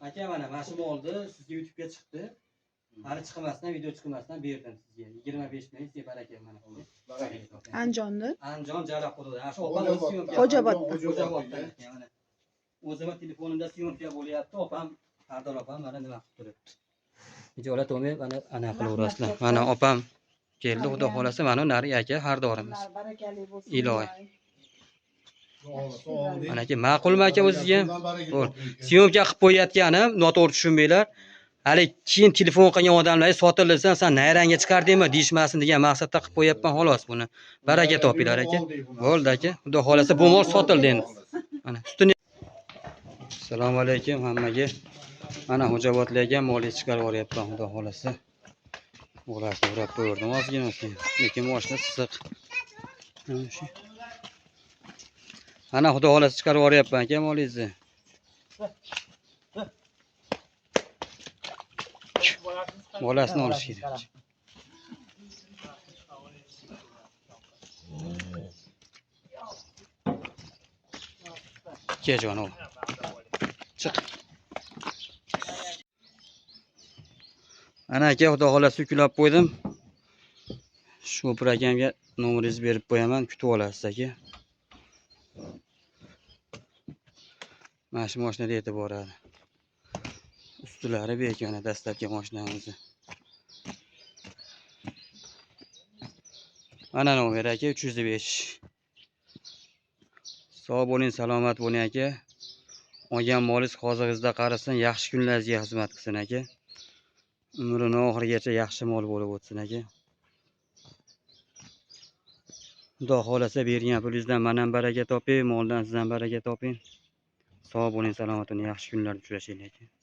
Aka mana mana shu molni sizga YouTube'ga chiqdi. Hali chiqmasdan, video chiqmasdan berdim sizga. 25 ming sizga baraka mana. Andijonni. Andijon Jalaquduqda. Ana shu opam o'zi syomka. Xo'jaobodda. Xo'jaoboddan aka mana. O'zimni telefonimda syomka bo'lyapti. Opam, Sardor opam mana nima qilib turibdi. Ijolat olmay mana ana qilaverasizlar. Mana opam keldi, xudo xolasa mana nari aka hardorimiz. Barakali bo'lsin. Ilohi. Oldik. Mana aka ma'qulmi aka o'zizga? Baraka Bo'l. toping aka. Syomka qilib qo'yayotganim noto'g'ri tushunmanglar. Hali keyin telefon qilgan odamlarga sotilsa, sen nayrangga chiqardingmi deyishmasin degan maqsadda qilib qo'yapman xolos buni. Baraka topinglar aka. Oldik buni. Bo'ldi aka. Xudo xolasa bu mol sotildi endi. Mana sutini. Assalomu alaykum hammaga. Mana Xo'jaobodlarga mol chiqarib yuboryapman xudo xolasa. O'g'lashni o'rab qo'yardim ozgina keyin. Lekin moshina siziq. Mana shu. Mana xudo xolasa chiqarib yuboryapman aka molingizni. Bolasini olish kerak. Kel jon o'g'lim. Chiq. Ana aka xudo xolasa uklab qo'ydim. Shopir akamga nomeringizni berib qo'yaman, kutib olasiz aka. Mana shu mashinada yetib boradi. Ustilari bekona dastlabki mashinamizni. Mana nomer aka 305. Sog' bo'ling, salomat bo'ling aka. Olgan molingiz qozig'ingizda qarasin, yaxshi kunlaringizga xizmat qilsin aka. Umrini oxirigacha yaxshi mol bo'lib o'tsin aka. Xudo xolasa bergan pulingizdan men ham baraka toping, moldan siz ham baraka toping. Sog' bo'ling, salomat bo'ling, yaxshi kunlarda uchrashaylik aka.